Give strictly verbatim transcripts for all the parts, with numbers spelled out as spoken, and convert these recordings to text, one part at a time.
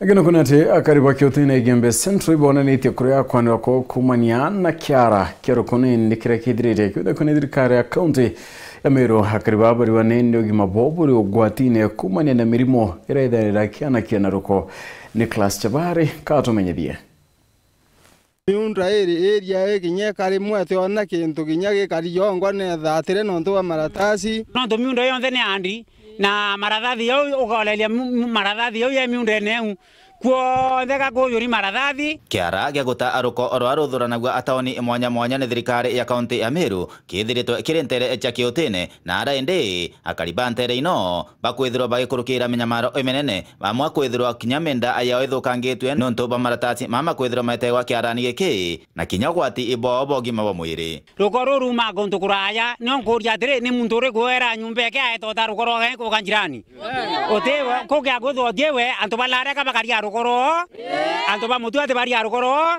Gino kuna ati akari ba Kiutine Igembe Central ibonanitie kuria kwanirwa kwao kuumania na kiara kia rukuni ni kiria kithirite kiuthekwa ni thirikari ya kaunti ya Meru. Akari baa bariwa ni ni ugima bwao buri ugwatine kuumania na mirimo iria ithairira kiana kia na ruko. Nicholas Chabari katumenyithie. Miunda iri iria ikinya ikarimwa itiona kintu kinya gikari yongwa nethatire nontu bwa maratasi. Nontu miunda yonthe ni andi, na marathathi jau ukoreria mu-, mu-, marathathi jau ya miundene eu, kuonthe gakujuri marathathi. Kiara gia guta aruko orwa ruthuranagua ataoni mwanya mwanya ni thirikari ya kaunti ya Meru kithiritwe kiri ntere cia Kiutine, na ara indi akari ba ntere ino bakwithirwa bagikurukira minyamaro iminene, bamwe kwithirwa kinya menda yao ithukangitue nontu bwa maratasi mama kwithirwa maetegwa kiarani giki, na kinya ugwati ibwao bwa ugima bwa mwiri. Ruko ruru ruuma kuntu kuraya, nio nkuuria atiri, ni muntu uriku wera nyumba eke aetota ruko rwa geko ka njirani? Uti we, kugia kwithwa uti we, antu balareka bakaria ruko rwao, antu ba mutu ati baria ruko rwao,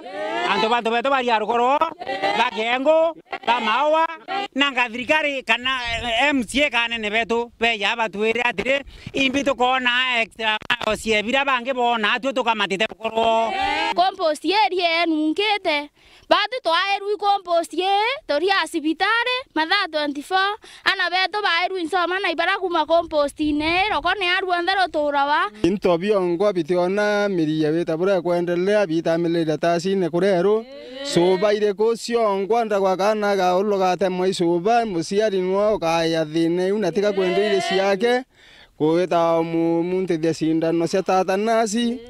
antu bantu betu baria ruko rwao, ba kengo, ba maua, nanga thirikari kana, eh, M C A kana anene betu beja batwire atiri, imbi tukoona extra miles ya biria bangi boona, atwi tukamatite ruko rwao. Compost area yenunkite, batu twairwi compost ii turi a cibitari mathaa twenty-four, ana betu bairwi nsoma na ibara kuuma compost-ine ii, roko ni aruonthe ruturawa. Into biongwa bitiona miria wita buria ikwendelea, bitamilira tasine kureru. Cuba iriku ciongwa ndagwa kana gaulu gatemwa icuba, muciari nwe ukaya thina iu na tiga kwenda iri ciake. Kwita mu-, muntithia cindano cia tatanasi,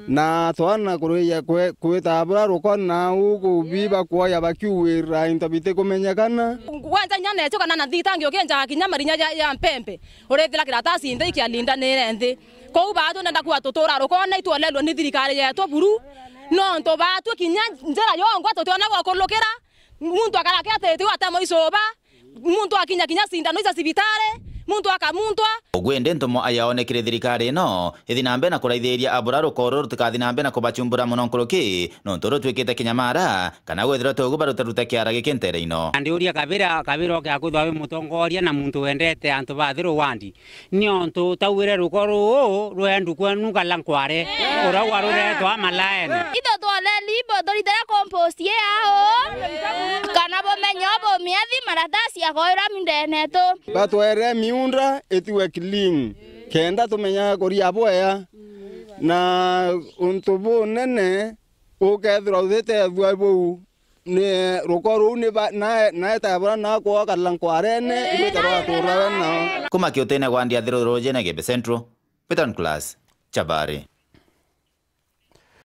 na twana kuruia kwe-, kwita bura rukona u kubiba kuoya bakiuwira into bitikumenyekana. Kwanza inya necho kana na thitangi ukinjaga kinya marinya ja, ya mpempe, urithira kiratasi nthi ikialindanire nthi. Kou batu ndenda kuga tutura rukona itwolelwe ni thirikari yetu buru, nontu batu kinya njira yongwa tutiona gwa kulukira, muntu akarake atiti atemwa icuba, muntu akinya kinya cindano icia cibitari, muntu akamuntwa. Ugu indi ntumo ayaonekire thirikari ino ithi na mbere na kuraithiria abura rukoro rutikathi na mbere na kubachumbura mono nkuruki, nontu rutwikite kinyamara, kana gwithirwa togu barutarute kiara giki ntere ino. Na ndiuria Kabira, Kabira oke akwithwa wi mutongoria na muntu wendete antu ba Thiru wandi. Niontu tauire ruko ruu rwendu kwenu kala nkware, uria gwaruretwa malaene. Itho twoleli ibo turitire compost ii ao, kana bumenyo bumiethi maratasi akoira mindene tu. Batwere miunda itiwe clean, kenda tumenyaga kuria bwea, na untu bunene ukethirwa utitethua buu. Ni ruko ruu ni ba-, nae, nae ta bura nakwokala nkwarene, igwita rwaturawe nao. Kuma Kiutine gwa Ndiathiro rujene Gembe Central, Peter Nicholas Chabari.